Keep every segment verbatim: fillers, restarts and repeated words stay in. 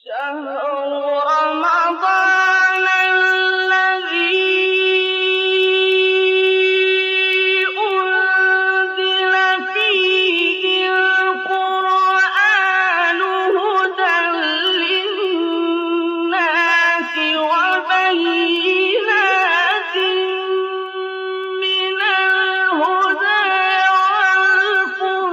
شهر رمضان الذي أنزل فيه القرآن هدى للناس وبينات من الهدى والفرقان.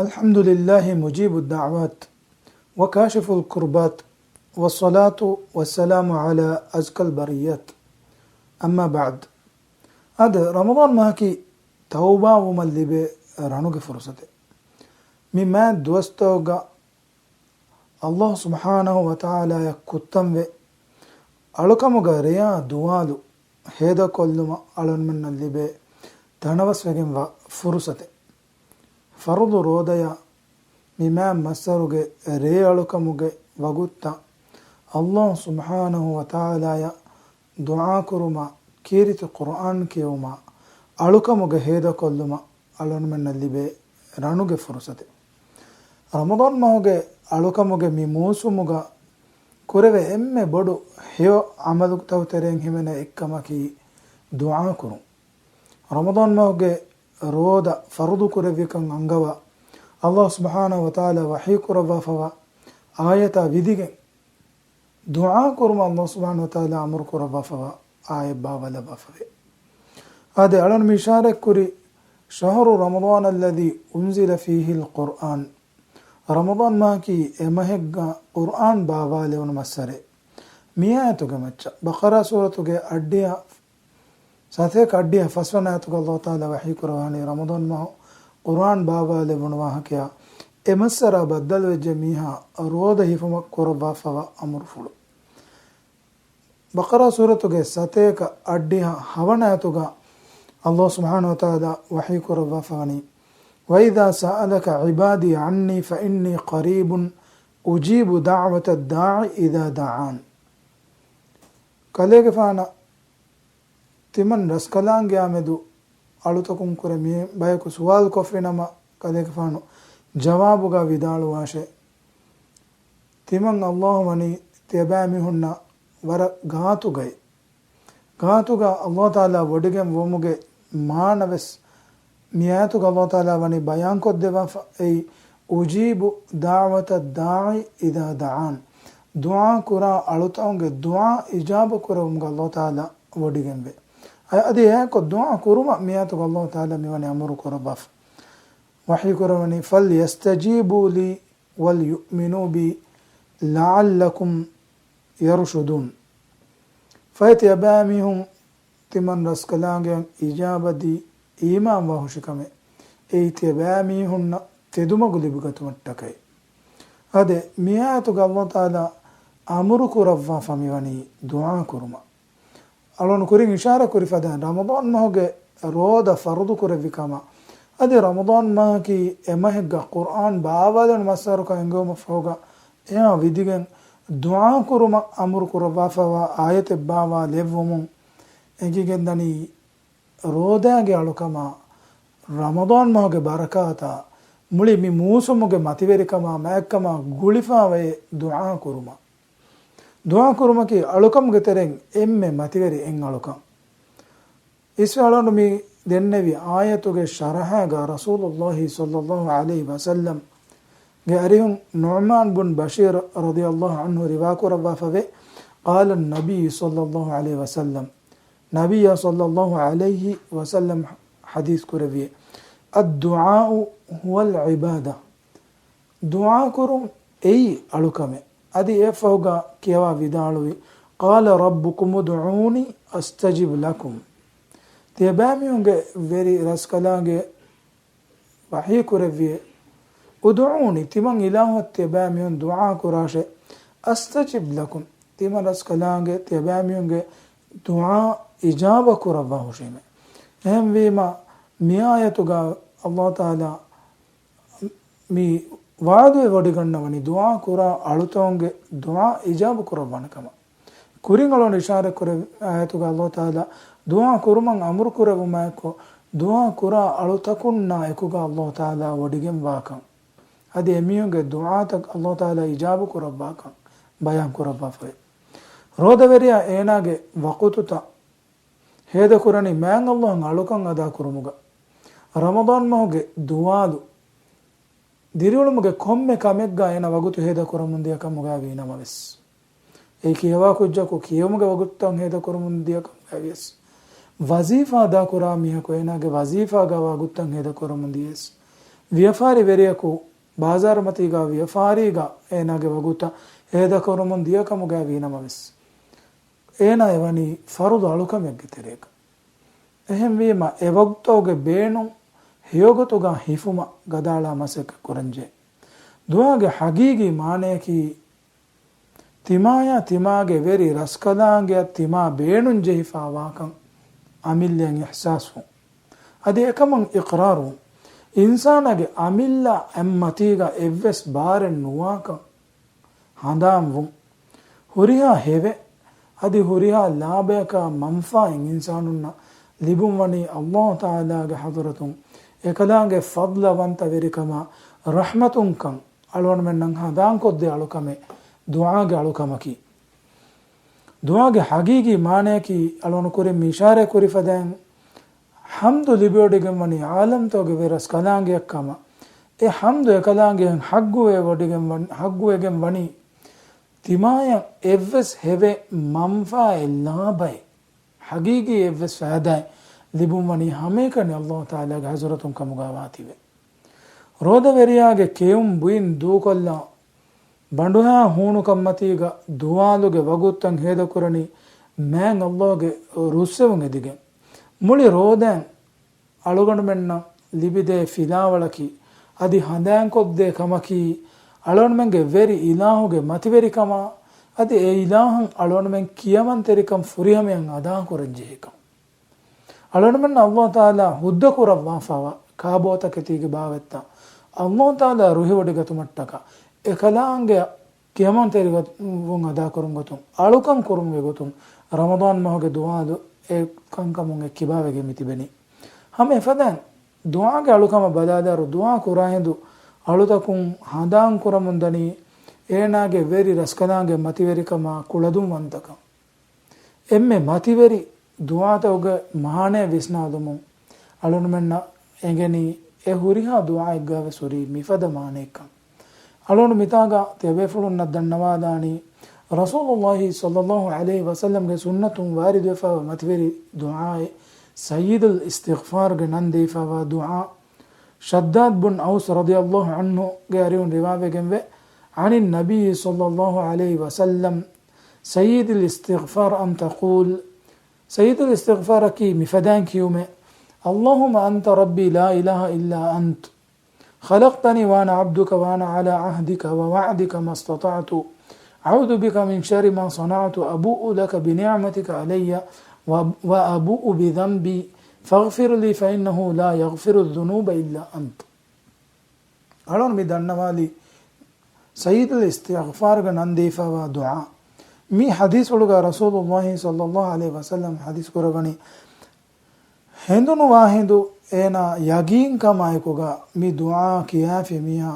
الحمد لله مجيب الدعوات وكاشف الكربات والصلاة والسلام على أزكى البريات. أما بعد. އަދި ރަމަޟާން މަހަކީ ތައުބާވުމަށް ލިބޭ ރަނުގެ ފުރުސަތެއް. މި މާތް ދުވަސްތަކުގަ ﷲ ސުބްޙާނަހޫ ވަތަޢާލާއަށް ކުއްތަންވެ، އަޅުކަމުގަ ރެޔާ ދުވާލު ހޭދަކޮށްލުމަށް އަޅުންމެންނަށް ލިބޭ ތަނަވަސްވެގެންވާ ފުރުސަތެއް. ފަރުޟު ރޯދަޔާ މި މާތް މައްސަރުގެ ރޭ އަޅުކަމުގެ ވަގުތުތައް ﷲ ސުބްޙާނަހޫ ވަތަޢާލާއަށް ދުޢާކުރުމާ، ކީރިތި ޤުރްއާން ކިޔެވުމާ، އަޅުކަމުގެ ހޭދަކޮށްލުމަށް އަޅުންމެންނަށް ލިބޭ ރަނުގެ ފުރުސަތެއް. ރަމަޟާން މަހުގެ އަޅުކަމުގެ މި މޫސުމުގަ ކުރެވޭ އެންމެ ބޮޑު ހެޔޮ ޢަމަލުތަކު ތެރެއިން ހިމެނޭ އެއްކަމަކީ ދުޢާކުރުން. ރަމަޟާން މަހުގެ ރޯދަ ފަރުޟު ކުރެއްވިކަން އަންގަވާ، ﷲ ސުބްޙާނަހޫ ވަތަޢާލާ ވަޙީ ކުރައްވާފަވާ އާޔަތާ ވިދިގެން، ދުޢާ ކުރުމަށް ﷲ ސުބްޙާނަހޫ ވަތަޢާލާ އަމުރު ކުރައްވާފަވާ އާޔަތް ބާވާލައްވާފަވޭ. އާދެ، އަޅުން މި އިޝާރަތް ކުރި، شهر رمضان الذي أنزل فيه القرآن. ރަމަޟާން މަހަކީ އެމަހެއްގަ ޤުރްއާން ބާވާލެވުނު މައްސަރެއް. މި އާޔަތުގެ މައްޗަށް ބަޤަރާ ސޫރަތުގެ އަށްޑިހަ، ސަތޭކަ އަށްޑިހަ ފަސްވަނަ އާޔަތުގަ ﷲ ތަޢާލާ ވަޙީ ކުރައްވާނީ ރަމަޟާން މަހު ޤުރްއާން ބާވާލެވުނު ވާހަކަޔާ، އެ މައްސަރާ ބައްދަލުވެއްޖެ މީހާ ރޯދަ ހިފުމަށް ކުރައްވާފަވާ އަމުރުފުޅު. ބަޤަރާ ސޫރަތުގެ ސަތޭކަ އަށްޑިހަ ހަވަނަ އާޔަތުގަ ﷲ ސުބްޙާނަހޫ ވަތަޢާލާ ވަޙީ ކުރައްވާފަވަނީ، وإذا سألك عبادي عني فإني قريب أجيب دعوة الداع إذا دعان. ކަލޭގެފާނަށް ތިމަން ރަސްކަލާނގެއާމެދު އަޅުތަކުން ކުރެ މި ބަޔަކު ސުވާލު ކޮށްފިނަމަ، ކަލޭގެފާނު ޖަވާބުގަ ވިދާޅުވާށޭ، ތިމަން ﷲ ވަނީ ތިޔަބައިމީހުންނަށް ވަރަށް ގާތުގައި. ގާތުގަ ﷲ ތަޢާލާ ވޮޑިގެން ވުމުގެ މާނަވެސް މި އާޔަތުގަ ﷲ ތަޢާލާ ވަނީ ބަޔާންކޮށްދެއްވާފަ، އެއީ، أجيب دعوة الداع إذا دعان. ދުޢާ ކުރާ އަޅުތަކުންގެ ދުޢާ އިޖާބަ ކުރެވުމުގަ ﷲ ތަޢާލާ ވޮޑިގެންވޭ. އަ-، އަދި އެއާއެކު ދުޢާ ކުރުމަށް މި އާޔަތުގަ ﷲ ތަޢާލާ މިވަނީ އަމުރު ކުރައްވާފަ. ވަޙީ ކުރައްވަނީ، فليستجيبوا لي وليؤمنوا بي لعلهم يرشدون. ފަހެ ތިޔަބައިމީހުން ތިމަން ރަސްކަލާނގެއަށް އިޖާބަދީ އީމާންވާ ހުށިކަމެއް، އެއީ ތިޔަބައިމީހުންނަށް ތެދުމަގު ލިބިގަތުމަށްޓަކައި. އާދެ، މި އާޔަތުގަ ﷲ ތަޢާލާ އަމުރު ކުރައްވާފަ މިވަނީ ދުޢާ ކުރުމަށް. އަޅުން ކުރިން އިޝާރަ ކުރި ފަދައިން، ރަމަޟާން މަހުގެ ރޯދަ ފަރުޟު ކުރެއްވި ކަމަށް، އަދި ރަމަޟާން މަހަކީ އެމަހެއްގަ ޤުރްއާން ބާވާލެވުނު މައްސަރުކަން އެނގެވުމަށްފަހުގަ، އެއާ ވިދިގެން ދުޢާ ކުރުމަށް އަމުރު ކުރައްވާފަވާ އާޔަތެއް ބާވާލެއްވުމުން އެނގިގެންދަނީ، ރޯދާގެ އަޅުކަމާ، ރަމަޟާން މަހުގެ ބަރަކާތާ، މުޅި މި މޫސުމުގެ މަތިވެރިކަމާ މާތްކަމާ ގުޅިފަވޭ ދުޢާ ކުރުމަށް. ދުޢާ ކުރުމަކީ އަޅުކަމުގެ ތެރެއިން އެންމެ މަތިވެރި އެއް އަޅުކަން. އިސްވެ އަޅުން މި ދެންނެވި އާޔަތުގެ ޝަރަޙާގަ ރަސޫލުﷲ ޞައްލަﷲ ޢަލައިހި ވަސައްލަމްގެ އަރިހުން ނުޢުމާން ބުން ބަޝީރު ރަޟިޔަﷲ ޢަންހު ރިވާކުރައްވާފަވޭ، قال النبي صلى الله عليه وسلم، ނަބިއްޔާ ޞައްލަﷲ ޢަލައިހި ވަސައްލަމް ޙަދީޘް ކުރެއްވިއޭ، الدعاء هو العبادة. ދުޢާކުރުން އެއީ އަޅުކަމެއް. އަދި އެއަށްފަހުގަ ކިޔަވާ ވިދާޅުވި، قال ربكم ادعوني أستجب لكم. ތިޔަބައިމީހުންގެ ވެރި ރަސްކަލާނގެ ވަޙީ ކުރެއްވިއޭ، ادعوني، ތިމަން އިލާހުއަށް ތިޔަބައިމީހުން ދުޢާ ކުރާށޭ، أستجب لكم، ތިމަން ރަސްކަލާނގެ ތިޔަބައިމީހުންގެ ދުޢާ އިޖާބަ ކުރައްވާ ހުށީމޭ. އެހެންވީމަ، މި އާޔަތުގަ ﷲ ތަޢާލާ މި ވަޢުދުވެ ވޮޑިގަންނަވަނީ ދުޢާ ކުރާ އަޅުތަކުންގެ ދުޢާ އިޖާބަ ކުރައްވާނެ ކަމަށް. ކުރިން އަޅުން އިޝާރަތް ކުރެއްވި އާޔަތުގަ ﷲ ތަޢާލާ ދުޢާ ކުރުމަށް އަމުރު ކުރެއްވުމާއެކު، ދުޢާ ކުރާ އަޅުތަކުންނާ އެކުގަ އައްލާހު ތަޢާލާ ވޮޑިގެންވާކަން، އަދި އެމީހުންގެ ދުޢާތައް އައްލާހު ތަޢާލާ އިޖާބަ ކުރައްވާކަން ބަޔާން ކުރައްވާފައި. ރޯދަވެރިޔާ އޭނާގެ ވަޤުތުތައް ހޭދަކުރަނީ މާތް އައްލާހަށް އަޅުކަން އަދާކުރުމުގަ. ރަމަޟާން މަހުގެ ދުވާލު ދިރިއުޅުމުގެ ކޮންމެ ކަމެއްގަ އޭނަ ވަގުތު ހޭދަކުރަމުން ދިޔަ ކަމުގައި ވީނަމަވެސް، އެ ކިޔަވާ ކުއްޖަކު ކިޔެވުމުގެ ވަގުތުތައް ހޭދަކުރަމުން ދިޔަ ކަމުގައިވިޔަސް، ވަޒީފާ އަދާކުރާ މީހަކު އޭނާގެ ވަޒީފާގަ ވަގުތުތައް ހޭދަކުރަމުން ދިޔަސް، ވިޔަފާރިވެރިޔަކު ބާޒާރުމަތީގަ ވިޔަފާރީގަ އޭނާގެ ވަގުތަށް ހޭދަކުރަމުން ދިޔަ ކަމުގައި ވީނަމަވެސް، އޭނާއަށް ވަނީ ފަރުޟު އަޅުކަމެއްގެ ތެރޭގަ. އެހެންވީމަ، އެ ވަގުތުގެ ބޭނުން ހެޔޮގޮތުގަ ހިފުމަށް ގަދައަޅާ މަސައްކަތް ކުރަންޖެހޭ. ދުޢާގެ ޙަޤީޤީ މާނަޔަކީ، ތިމާޔާ ތިމާގެ ވެރި ރަސްކަލާނގެއަށް ތިމާ ބޭނުން ޖެހިފާވާކަން އަމިއްލައަށް އިޙްސާސްވުން. އަދި އެކަމަށް އިޤްރާރުވުން. އިންސާނާގެ އަމިއްލަ އެއްމަތީގަ އެއްވެސް ބާރެއް ނުވާކަން ހަނދާންވުން. ހުރިހާ ހެވެއް، އަދި ހުރިހާ ލާބަޔަކާ މަންފާއެއް އިންސާނުންނަށް ލިބުންވަނީ އައްލާހު ތަޢާލާގެ ޙަޟްރަތުން އެކަލާނގެ ފަޟްލަވަންތަވެރިކަމާ ރަޙްމަތުންކަން އަޅުގަނޑުމެންނަށް ހަނދާންކޮށްދޭ އަޅުކަމެއް ދުޢާގެ އަޅުކަމަކީ. ދުޢާގެ ޙަޤީޤީ މާނަޔަކީ އަޅުގަނޑު ކުރިން މި އިޝާރާތް ކުރި ފަދައިން، ޙަމްދު ލިބިވޮޑިގެންވަނީ ޢާލަމްތަކުގެ ވެރި ރަސްކަލާނގެއަށްކަމަށް. އެ ޙަމްދު އެކަލާނގެއަށް ޙައްޤުވެވޮޑިގެން ވަން-، ޙައްޤުވެގެން ވަނީ ތިމާޔަށް އެއްވެސް ހެވެއް މަންފާއެއް ލާބައެއް، ޙަޤީޤީ އެއްވެސް ފައިދާއެއް ލިބުންވަނީ ހަމައެކަނި އައްލާހު ތަޢާލާގެ ޙަޟްރަތުން ކަމުގައިވާތީވެ. ރޯދަވެރިޔާގެ ކެއުން ބުއިން ދޫކޮށްލާ، ބަނޑުހައި ހޫނުކަންމަތީގަ ދުވާލުގެ ވަގުތުތައް ހޭދަކުރަނީ މާތް އައްލާހުގެ ރުއްސެވުން އެދިގެން. މުޅި ރޯދައިން އަޅުގަނޑުމެންނަށް ލިބިދޭ ފިލާވަޅަކީ، އަދި ހަނދާންކޮށްދޭ ކަމަކީ، އަޅުގަނޑުމެންގެ ވެރި އިލާހުގެ މަތިވެރިކަމާ، އަދި އެ އިލާހަށް އަޅުގަނޑުމެން ކިޔަމަންތެރިކަން ފުރިހަމަޔަށް އަދާކުރަންޖެހޭކަން. އަޅުގަނޑުމެންނަށް އައްލާހު ތަޢާލާ ހުއްދަ ކުރައްވާފައިވާ ކާބޯތަކެތީގެ ބާވަތްތައް އައްލާހު ތަޢާލާ ރުހިވޮޑިގަތުމަށްޓަކާ، އެކަލާނގެ ކިޔަމަންތެރިވުން އަދާކުރުމުގެ ގޮތުން، އަޅުކަން ކުރުމުގެ ގޮތުން، ރަމަޟާން މަހުގެ ދުވާލު އެ ކަންކަމުން އެއްކިބާވެގެން މި ތިބެނީ. ހަމަ އެފަދައިން ދުޢާގެ އަޅުކަމަށް ބަލާލާއިރު، ދުޢާ ކުރާ ހިނދު އަޅުތަކުން ހަނދާން ކުރަމުންދަނީ އޭނާގެ ވެރި ރަސްކަލާނގެ މަތިވެރިކަމާ ކުޅަދުންވަންތަކަން. އެންމެ މަތިވެރި ދުޢާތަކުގެ މާނަ ވިސްނާލުމުން އަޅުގަނޑުމެންނަށް އެނގެނީ، އެ ހުރިހާ ދުޢާއެއްގަވެސް ހުރީ މިފަދަ މާނައެއްކަން. އަޅުގަނޑު މިތާގަ ތިޔަބޭފުޅުންނަށް ދަންނަވާލާނީ، ރަސޫލުﷲ ޞައްލަﷲ ޢަލައިހި ވަސައްލަމްގެ ސުންނަތުން ވާރިދުވެފައިވާ މަތިވެރި ދުޢާއެއް، ސައްޔިދުލް އިސްތިޣްފާރުގެ ނަން ދީފައިވާ ދުޢާ، ޝައްދާދް ބުން އައުސް ރަޟިޔަﷲ ޢަންހުގެ އަރިހުން ރިވާވެގެންވޭ، عن النبي صلى الله عليه وسلم، سيد الاستغفار أن تقول، ސައްޔިދުލް އިސްތިޣްފާރަކީ މިފަދައިން ކިޔުމޭ، اللهم أنت ربي لا إله إلا أنت، خلقتني وأنا عبدك وأنا على عهدك ووعدك ما استطعت، أعوذ بك من شر ما صنعت، أبوء لك بنعمتك علي و-، وأبوء بذنبي، فاغفر لي فإنه لا يغفر الذنوب إلا أنت. އަޅުން މި ދަންނަވާލީ ސައްޔިދުލް އިސްތިޣްފާރުގެ ނަން ދީފައިވާ ދުޢާ. މި ޙަދީޘްފުޅުގަ ރަސޫލުﷲ ޞައްލަﷲ ޢަލައިހި ވަސައްލަމް ޙަދީޘް ކުރައްވަނީ، ހެނދުނުވާ ހިނދު އޭނާ ޔަގީންކަމާއެކުގަ މި ދުޢާ ކިޔާފި މީހާ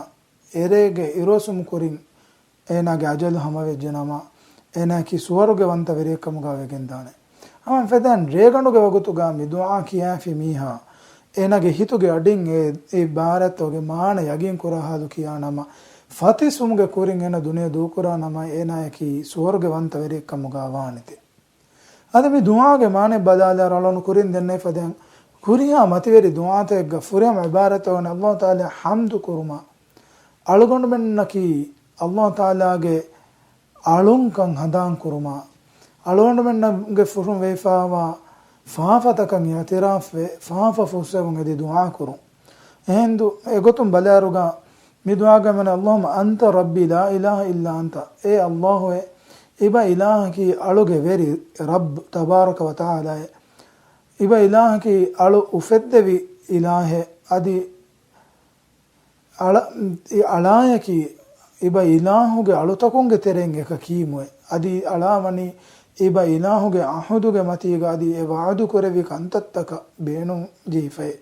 އެރޭގެ އިރުއޮއްސުމު ކުރިން އޭނާގެ އަޖަލު ހަމަވެއްޖެނަމަ، އޭނާއަކީ ސުވަރުގެވަންތަވެރިއެއްކަމުގަ ވެގެންދާނެ. ހަމަ އެފަދައިން ރޭގަނޑުގެ ވަގުތުގަ މި ދުޢާ ކިޔާފި މީހާ، އޭނާގެ ހިތުގެ އަޑިން އެ، އެ ޢިބާރަތްތަކުގެ މާނަ ޔަގީން ކުރާ ހާލު ކިޔާނަމަ، ފަތިސްވުމުގެ ކުރިން އޭނާ ދުނިޔެ ދޫކުރާނަމަ، އޭނާއަކީ ސުވަރުގެވަންތަވެރިއެއްކަމުގަ ވާނެތެ. އަދި މި ދުޢާގެ މާނަ ބަލާލާއިރު އަޅުން ކުރިން ދެންނެވި ފަދައިން، ހުރިހާ މަތިވެރި ދުޢާތަކެއްގަ ފުރިހަމަ ޢިބާރަތްތަކުގަ އައްލާހު ތަޢާލާ ޙަމްދު ކުރުމަށް އަޅުގަނޑުމެންނަކީ އައްލާހު ތަޢާލާގެ އަޅުންކަން ހަނދާން ކުރުމަށް، އަޅުގަނޑުމެންގެ ފުށުން ވެފައިވާ ފާފަތަކަށް އިޢުތިރާފްވެ، ފާފަ ފުއްސެވުން އެދި ދުޢާ ކުރުން. އެހެންދު އެގޮތުން ބަލާއިރުގަ މި ދުޢާގަ މާނަ، اللهم أنت ربي لا إله إلا أنت، އޭ އައްލާހުއޭ، އިބަ އިލާހަކީ އަޅުގެ ވެރި ރައްބު ތަބާރަކަ ވަތަޢާލާއޭ، އިބަ އިލާހަކީ އަޅު އުފެއްދެވި އިލާހެއް، އަދި އަޅަ-، އެ އަޅާޔަކީ އިބަ އިލާހުގެ އަޅުތަކުންގެ ތެރެއިން އެކަކީމުއެ. އަދި އަޅާ ވަނީ ތިބަ އިލާހުގެ އަހުދުގެ މަތީގަ އަދި އެ ވަޢުދު ކުރެއްވި ކަންތައްތަކަށް ބޭނުން ޖެހިފައޭ.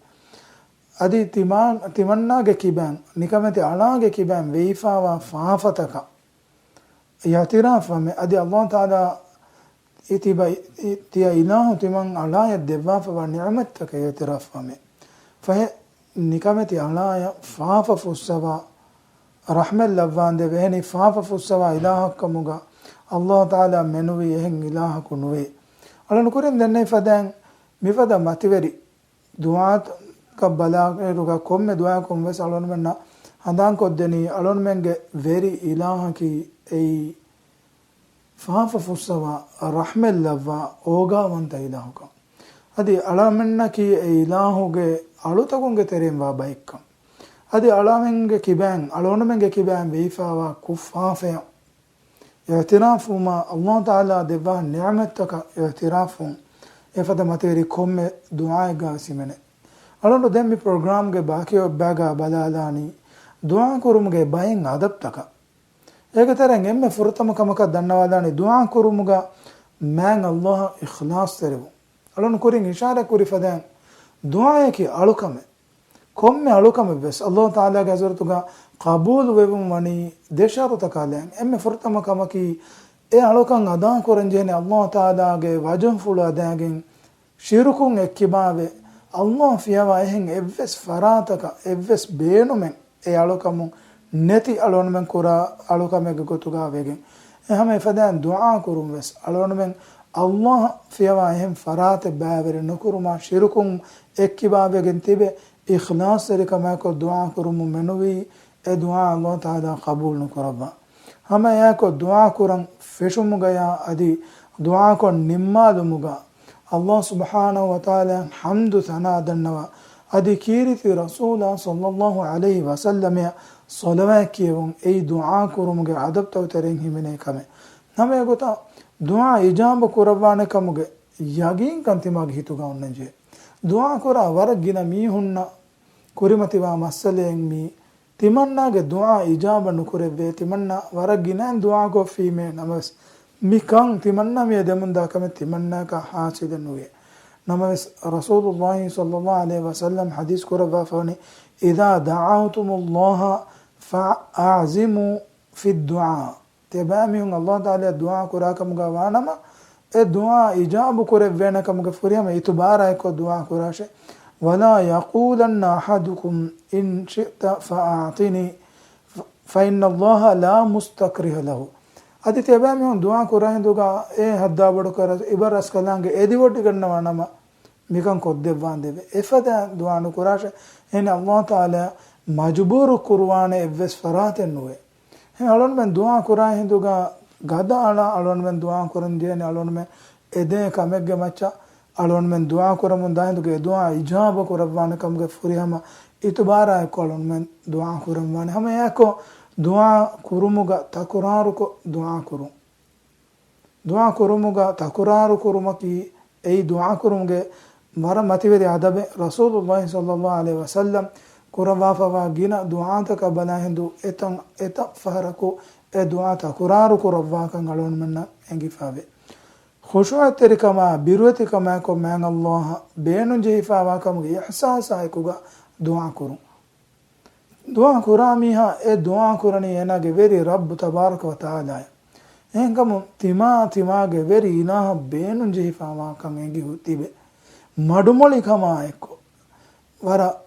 އަދި ތިމާ-، ތިމަންނާގެ ކިބައިން، ނިކަމެތި އަޅާގެ ކިބައިން ވެއިފާވާ ފާފަތަކަށް އިޢުތިރާފް ވަމެ. އަދި އައްލާހު ތަޢާލާ ތިބަ-، ތިޔަ އިލާހު ތިމަން އަޅާޔަށް ދެއްވާފަވާ ނިޢުމަތްތަކަށް އިޢުތިރާފް ވަމެ. ފަހެ ނިކަމެތި އަޅާޔަށް ފާފަ ފުއްސަވާ ރަޙްމަތް ލައްވާނދެވޭ. އެހެނީ ފާފަ ފުއްސަވާ އިލާހަކަމުގަ އައްލާހު ތަޢާލާ މެނުވީ އެހެން އިލާހަކު ނުވޭ. އަޅަން ކުރިން ދެންނެވި ފަދައިން މިފަދަ މަތިވެރި ދުޢާތަކަށް ބަލާއިރުގަ ކޮންމެ ދުޢާއަކުން ވެސް އަޅުގަނޑުމެންނަށް ހަނދާންކޮށްދެނީ، އަޅުގަނޑުމެންގެ ވެރި އިލާހަކީ އެއީ ފާފަ ފުއްސަވާ، ރަޙްމަތް ލައްވާ، އޯގާވަންތަ އިލާހުކަން. އަދި އަޅަމެންނަކީ އެ އިލާހުގެ އަޅުތަކުންގެ ތެރެއިން ވާ ބައެއްކަން. އަދި އަޅަމެންގެ ކިބައިން، އަޅުގަނޑުމެންގެ ކިބައިން ވެއިފާވާ ކުށް ފާފަޔަށް އިޢުތިރާފުވުމާ، އައްލާހު ތަޢާލާ ދެއްވާ ނިޢުމަތްތަކަށް އިޢުތިރާފުވުން އެފަދަ މަތިވެރި ކޮންމެ ދުޢާއެއްގަ ވެސް ހިމެނޭ. އަޅުގަނޑު ދެން މި ޕްރޮގްރާމްގެ ބާކީ އޮތް ބައިގަ ބަލާލާނީ ދުޢާ ކުރުމުގެ ބައެއް އަދަބްތަކަށް. އޭގެ ތެރެއިން އެންމެ ފުރަތަމަ ކަމަކަށް ދަންނަވާލާނީ ދުޢާ ކުރުމުގަ މާތް އައްލާހަށް އިޚްލާޞްތެރިވުން. އަޅުން ކުރިން އިޝާރާތް ކުރި ފަދައިން ދުޢާއަކީ އަޅުކަމެއް. ކޮންމެ އަޅުކަމެއް ވެސް އައްލާހު ތަޢާލާގެ ޙަޟްރަތުގަ ޤަބޫލު ވެވުން ވަނީ ދެ ޝަރުޠަކާ ލައިން. އެންމެ ފުރަތަމަ ކަމަކީ އެ އަޅުކަން އަދާ ކުރަން ޖެހެނީ އައްލާހު ތަޢާލާގެ ވަޖުހުފުޅު އަދާގެން، ޝިރުކުން އެއްކިބާވެ، އައްލާހު ފިޔަވާ އެހެން އެއްވެސް ފަރާތަކަށް އެއްވެސް ބޭނުމެއް އެ އަޅުކަމުން ނެތި އަޅުގަނޑުމެން ކުރާ އަޅުކަމެއްގެ ގޮތުގަ ވެގެން. އެހެން އެފަދައިން ދުޢާ ކުރުން ވެސް އަޅުގަނޑުމެން އައްލާހު ފިޔަވާ އެހެން ފަރާތެއް ބައިވެރި ނުކުރުމާ، ޝިރުކުން އެއްކިބާވެގެން ތިބެ، އިޚްލާޞްތެރިކަމާއެކު ދުޢާ ކުރުމުން މެނުވީ އެ ދުޢާ އައްލާހު ތަޢާލާ ޤަބޫލު ނުކުރައްވާ. ހަމައެއާއެކު ދުޢާ ކުރަން ފެށުމުގަޔާ އަދި ދުޢާކޮށް ނިންމާލުމުގަ އައްލާހު ސުބްޙާނަހު ވަތަޢާލާއަށް ޙަމްދު ޘަނާ ދަންނަވާ، އަދި ކީރިތި ރަސޫލާ ޞައްލައްލާހު ޢަލައިހި ވަސައްލަމައަށް ޞަލަވާތް ކިޔެވުން އެއީ ދުޢާ ކުރުމުގެ އަދަބްތަކުގެ ތެރެއިން ހިމެނޭ ކަމެއް. ހަމައެގޮތަށް ދުޢާ އިޖާބަ ކުރައްވާނެ ކަމުގެ ޔަގީންކަން ތިމާގެ ހިތުގަ އޮންނަންޖެހޭ. ދުޢާ ކުރާ ވަރަށް ގިނަ މީހުންނަށް ކުރިމަތިވާ މައްސަލައެއް މީ. ތިމަންނާގެ ދުޢާ އިޖާބަ ނުކުރެއްވޭ. ތިމަންނާ ވަރަށް ގިނައިން ދުޢާ ކޮށްފީމޭ. ނަމަވެސް މިކަން ތިމަންނާ މިއަށް ދެމުންދާ ކަމެއް ތިމަންނާއަކަށް ޙާޞިލެއް ނުވޭ. ނަމަވެސް ރަސޫލުﷲ ޞައްލައްލާހު ޢަލައިހި ވަސައްލަމް ޙަދީޘް ކުރައްވާފަވަނީ، إذا دعوتم الله فأعظموا في الدعاء. ތިޔަބައިމީހުން އައްލާހު ތަޢާލާއަށް ދުޢާ ކުރާކަމުގަ ވާނަމަ، އެ ދުޢާ އިޖާބު ކުރެއްވޭނެ ކަމުގެ ފުރިހަމަ އިތުބާރާއެއްކޮށް ދުޢާ ކުރާށޭ. ولا يقولن أحدكم إن شئت فأعطني فإن الله لا مستكره له. އަދި ތިޔަބައިމީހުން ދުޢާ ކުރާ ހިނދުގަ އެ ހައްދާބޮޑު ކަރ އިބަރަސްކަލާނގެ އެދިވޮޑިގަންނަވާ ނަމަ، މިކަން ކޮށްދެއްވާނދެވެ. އެފަދަ ދުޢާ ނުކުރާށޭ. އެހެން އައްލާހު ތަޢާލާ މަޖުބޫރު ކުރުވާނެ އެއްވެސް ފަރާތެއް ނުވޭ. އެހެން އަޅުގަނޑުމެން ދުޢާ ކުރާ ހިނދުގަ ގަދަ އަޅާ އަޅުގަނޑުމެން ދުޢާ ކުރަން ޖެހޭނެ އަޅުގަނޑުމެން އެދޭ ކަމެއްގެ މައްޗަށް އަޅުގަނޑުމެން ދުޢާ ކުރަމުން ދާ ހިނދުގަ އެ ދުޢާ އިޖާބަ ކުރައްވާނެ ކަމުގެ ފުރިހަމަ އިތުބާރާއެއްކޮށް އަޅުގަނޑުމެން ދުޢާ ކުރަން ވާނެ. ހަމައެއާއެކު ދުޢާ ކުރުމުގަ ތަކުރާރުކޮށް ދުޢާ ކުރުން. ދުޢާ ކުރުމުގަ ތަކުރާރު ކުރުމަކީ އެއީ ދުޢާ ކުރުމުގެ ވަރަށް މަތިވެރި އަދަބެއް. ރަސޫލުﷲ ޞައްލައްލާހު ޢަލައިހި ވަސައްލަމް ކުރައްވާފަވާ ގިނަ ދުޢާތަކަށް ބަލާ ހިނދު އެތަން އެތައް ފަހަރަކު އެ ދުޢާ ތަކުރާރު ކުރައްވާކަން އަޅުގަނޑުމެންނަށް އެނގިފައިވޭ. ޚުޝޫޢަތްތެރިކަމާ، ބިރުވެތިކަމާއެކު މާތް އައްލާހަށް ބޭނުންޖެހިފައިވާ ކަމުގެ އިޙްސާސާއެކުގަ ދުޢާ ކުރުން. ދުޢާ ކުރާ މީހާ އެ ދުޢާ ކުރަނީ އޭނާގެ ވެރި ރައްބު ތަބާރަކަ ވަ ތަޢާލާއަށް. އެހެންކަމުން ތިމާ ތިމާގެ ވެރި އިލާހަށް ބޭނުން ޖެހިފައިވާކަން އެނގި ހު-، ތިބެ. މަޑުމޮޅިކަމާއެކު، ވަރަށް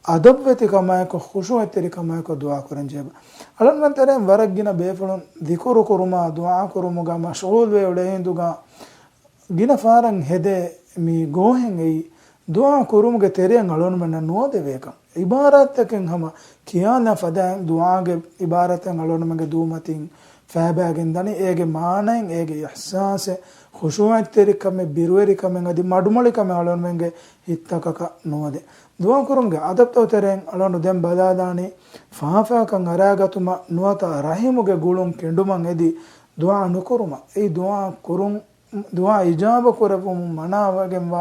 އަދަބްވެތިކަމާއެކު، ޚުޝޫޢަތްތެރިކަމާއެކު ދުޢާ ކުރަން ޖެހޭ. އަޅުގަނޑުމެން ތެރެއިން ވަރަށް ގިނަ ބޭފުޅުން ޛިކުރު ކުރުމާ، ދުޢާ ކުރުމުގަ މަޝްޣޫލްވެ އުޅޭ ހިނދުގަ، ގިނަ ފަހަރަށް ހެދޭ މި ގޯހެއް އެއީ، ދުޢާ ކުރުމުގެ ތެރެއަށް އަޅުގަނޑުމެންނަށް ނުވަދެވޭކަން. ޢިބާރާތްތަކެއް ހަމަ ކިޔާލާ ފަދައިން ދުޢާގެ ޢިބާރާތެއް އަޅުގަނޑުމެންގެ ދޫމަތިން ފައިބައިގެން ދަނީ، އޭގެ މާނައިން، އޭގެ އިޙްސާސެއް، ޚުޝޫޢަތްތެރިކަމެއް، ބިރުވެރިކަމެއް އަދި މަޑުމޮޅިކަމެއް އަޅުގަނޑުމެންގެ ހިތްތަކަކަށް ނުވަދެ. ދުޢާ ކުރުމުގެ އަދަބްތަކުގެ ތެރެއިން އަޅުގަނޑު ދެން ބަލާލާނީ، ފާފައަކަށް އަރާގަތުމަށް ނުވަތަ ރަޙިމުގެ ގުޅުން ކެނޑުމަށް އެދި ދުޢާ ނުކުރުމަށް. އެއީ ދުޢާ ކުރުން، ދުޢާ އިޖާބަ ކުރެއްވުމުން މަނާވެގެންވާ،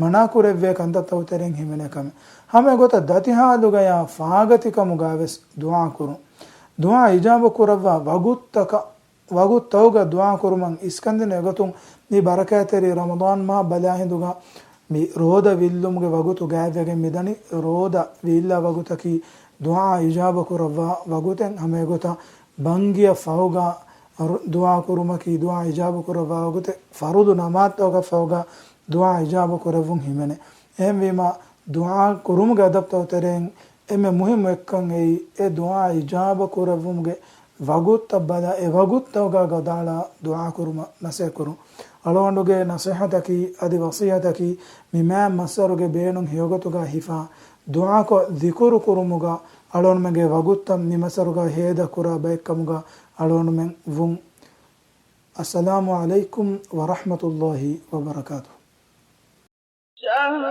މަނާ ކުރެއްވޭ ކަންތައްތަކުގެ ތެރެއިން ހިމެނޭ ކަމެއް. ހަމަ އެގޮތަށް ދަތި ޙާލުގަޔާ ފާގަތިކަމުގަ ވެސް ދުޢާ ކުރުން. ދުޢާ އިޖާބަ ކުރައްވާ ވަގުތުތަކަށް، ވަގުތުތަކުގަ ދުޢާ ކުރުމަށް އިސްކަންދިނުން އެގޮތުން މި ބަރަކާތްތެރި ރަމަޟާން މާ ބަލާހިނދުގަ މި ރޯދަ ވިއްލުމުގެ ވަގުތު ގާތްވެގެން މިދަނީ. ރޯދަ ވިއްލާ ވަގުތަކީ ދުޢާ އިޖާބަ ކުރައްވާ ވަގުތެއް. ހަމައެގޮތަށް ބަންގިއަށް ފަހުގަ ރު-، ދުޢާ ކުރުމަކީ ދުޢާ އިޖާބަ ކުރައްވާ ވަގުތެއް. ފަރުޟު ނަމާދުތަކަށް ފަހުގަ ދުޢާ އިޖާބަ ކުރެއްވުން ހިމެނޭ. އެހެންވީމަ ދުޢާ ކުރުމުގެ އަދަބުތަކުގެ ތެރެއިން އެންމެ މުހިއްމު އެއްކަން އެއީ، އެ ދުޢާ އިޖާބަ ކުރެއްވުމުގެ ވަގުތުތައް ބަލާ، އެ ވަގުތުތަކުގަ ވަދާޅާ ދުޢާ ކުރުމަށް ނަސޭހަތްކުރުން. އަޅުގަނޑުގެ ނަސޭހަތަކީ އަދި ވަޞިއްޔަތަކީ، މި މާތް މައްސަރުގެ ބޭނުން ހެޔޮގޮތުގަ ހިފާ، ދުޢާކޮށް ޛިކުރު ކުރުމުގަ އަޅުގަނޑުމެންގެ ވަގުތުތައް މި މައްސަރުގަ ހޭދަ ކުރާ ބައެއްކަމުގަ އަޅުގަނޑުމެން ވުން. السلام عليكم ورحمة الله وبركاته. شهر